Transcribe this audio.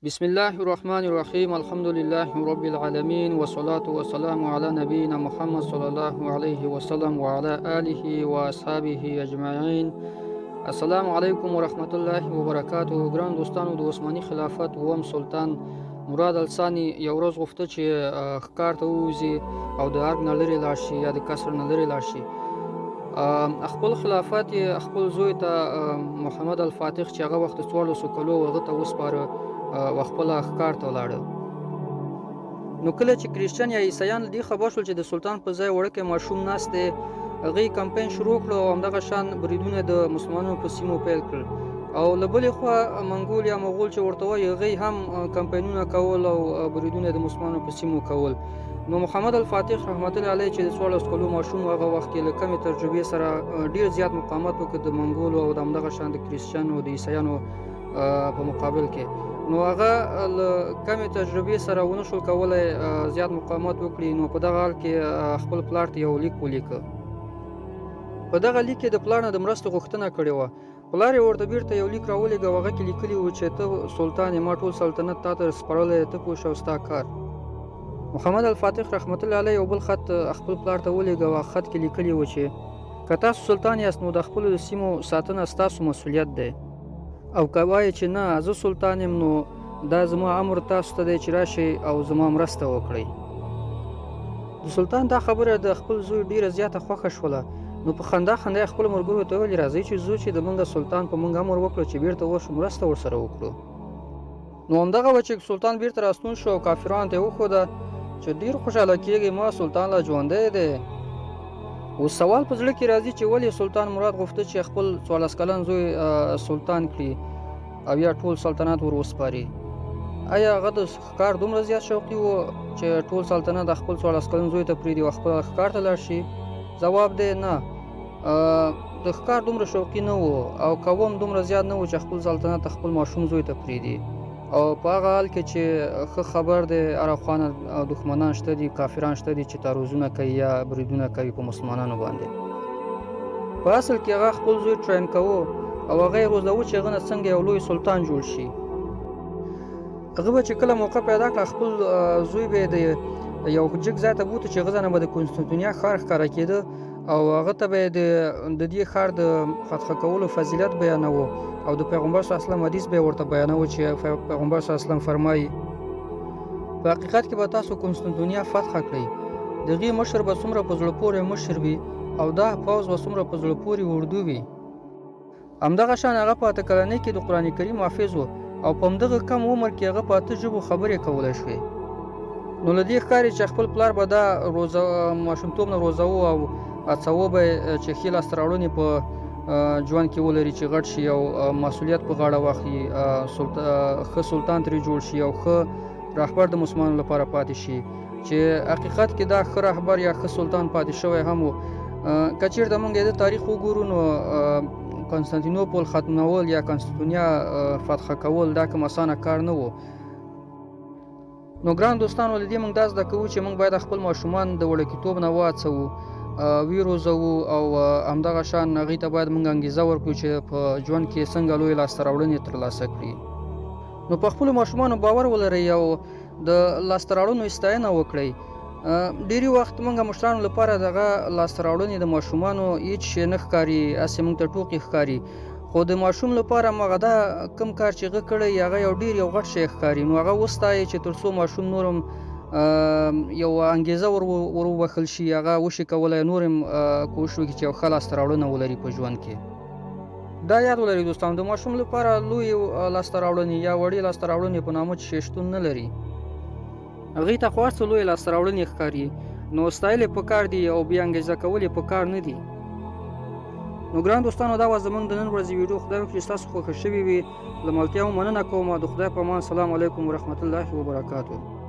بسم الله الرحمن الرحیم الحمد لله رب العالمین والصلاة والسلام علی نبینا محمد صلی الله علیه وسلم وعلى آله واصحابه اجمعین. السلام علیکم ورحمت الله وبرکاته. ګران دوستانو، د عثماني خلافت اووم سلطان مراد الثاني یو ورځ غوښته چې ښکار ته ووځي او د ارګ نه لرې لاړ شي یا د قصر نه لرې لاړ شي. خپل خلافت یې خپل زوی ته محمد الفاتح چې هغه وخت 14 کلو هغه ته وسپاره او خپله ښکار ته ولاړه. نو کله چې کریسچن یا عیسایان له دې خبر شول چې د سلطان په ځای وړوکی ماشوم ناست دی، هغوی کمپاین شروع کړو او همدغه شان بریدونه د مسلمانانو په سیمو پیل کړل. او له بلې خوا منګول یا مغول چې ورته وایي، هغوی هم کمپاینونه کول او بریدونه د مسلمانانو په سیمو کول. نو محمد الفاتح رحمت الله علیه چې د 14 کلو ماشوم هغه وخت کې له کمې تجربې سره ډیر زیات مقاومت وکړ د منګولو او د همدغه شان د کریسچن او د عیسایانو په مقابل کې. نو هغه له کمې تجربې سره ونه شول کولی زیات مقاومت وکړي. نو په دغه حال کې خپل پلار ته یو لیک ولیکه. په دغه لیک کې د پلار نه د مرستې غوښتنه کړې وه. پلار یې ورته بیرته یو لیک راولېږه او هغه کې لیکلي وو چې ته سلطان یې، ما ټول سلطنت تا ته سپارلی، ته پوه شه او ستا کار. محمد الفاتح رحمت الله علیه یو بل خط خپل پلار ته ولېږه او هغه خط کې لیکلي وو چې که تاسو سلطان یاست نو د خپلو د سیمو ساتنه ستاسو مسؤلیت دی، او که وایې چې نه زه سلطان یم نو دا زما امر تاسو ته دی چې راشئ او زما مرسته وکړئ. د سلطان دا خبره د خپل زوی ډیره زیاته خوښه شوله. نو په خندا خندا یې خپلو ملګرو ته وویل راځئ چې ځو چې د مونږ سلطان په مونږ امر وکړو چې بیرته ورشو مرسته ورسره وکړو. نو همدغه وه چې سلطان بیرته راستون شو او کافرانو ته یې وښوده چې ډیر خوشحاله کیږئ ما، سلطان لا ژوندی دی. اوس سوال په زړه کې راځي چې ولې سلطان مراد غوښته چې خپل 14 کلن زوی سلطان کړي او یا ټول سلطنت ور وسپاري؟ ایا هغه د ښکار دومره زیات شوقي و چې ټول سلطنت د خپل 14 کلن زوی ته پرېږدي او خپل ښکار ته لاړ شي؟ ځواب دی نه، د ښکار دومره شوقي نه و او کوم دومره زیات نه و چې خپل سلطنت خپل ماشوم زوی ته پرېږدي. او په هغه حال کې چې ښه خبر دی هره خوا نه دښمنان شته دي، کافران شته دي چې تعرضونه کوي یا بریدونه کوي په مسلمانانو باندې. په اصل کې هغه خپل زوی train کوو او هغه یې روزوه چې هغه نه څنګه یو لوی سلطان جوړ شي. هغه به چې کله موقع پیدا کړه خپل زوی به د یو جګ ځای ته بوته چې هغه ځای نه به د قسطنطنیه ښار ښکاره کېده او هغه ته به د دې ښار د فتح کولو فضیلت بیانوه او د پیغمبر صلی الله علیه وسلم حدیث به ورته بیانوه چې پیغمبر صلی الله علیه وسلم فرمایي په حقیقت کې به تاسو قسطنطنیه فتح کړئ، د هغې مشر به څومره په زړه پورې مشر وي او دا پوځ به څومره په زړه پورې اردو وي. همدغه شان هغه په 8 کلنۍ کې د قرآن کریم حافظ و او په همدغه کم عمر کې هغه په 8 ژبو خبرې کولی شوې. نو له دې ښکاري چې خپل پلار به دا روزه ماشومتوب نه روزوه او هڅوه به چې ښې لاسته راوړنې په ژوند کې ولري چې غټ شي او مسؤلیت په غاړه واخلي، ښه سلطان ترې جوړ شي او ښه رهبر د مسلمانانو لپاره پاتې شي، چې حقیقت کې دا ښه رهبر یا ښه سلطان پاتې شوی هم و. که چېرته موږ د تاریخ وګورو نو قسطنطینوپول ختمول یا قسطنطنیه فتح کول دا کوم اسانه کار نه و. نو ګران دوستانو، له دې موږ دا زده کوو چې موږ باید خپل ماشومان د وړوکیتوب نه وهڅوو، ویې روزوو او همدغه شان هغوی ته باید موږ انګیزه ورکړو چې په ژوند کې څنګه لویې لاسته راوړنې ترلاسه کړي. نو په خپلو ماشومانو باور ولرئ او د لاسته راوړنو ستاینه وکړئ. ډېری وخت موږ مشرانو لپاره دغه لاسته راوړنې د ماشومانو هیڅ شی نه ښکاري، هسې موږ ته ټوقې ښکاري، خو د ماشوم لپاره هماغه دا کوم کار چې هغه کړی هغه یو ډېر یو غټ شی ښکاري. نو هغه وستایئ چې تر څو ماشوم نور هم یو انګیزه ور وبښل شي، هغه وشي کولی نور هم کوښښ وکړي چې یو ښه لاسته راوړنه ولري په ژوند کې. دا یاد ولرئ دوستان، د ماشوم لپاره لوی لاسته راوړنې یا وړې لاسته راوړنې په نامه چې شتون نه لري. هغوی ته خو هر څه لویې لاسته راوړنې ښکاري، نو ستایل یې پکار دي او بې انګیزه کول یې پکار نه دي. نو ګران دوستانو، دا وه زموږ د نن ورځې ویډیو. خدای وکړي چې ستاسو خوښه شوې وي. له ملتیا مو مننه کوم. د خدای په امان. السلام علیکم ورحمت الله وبرکاته.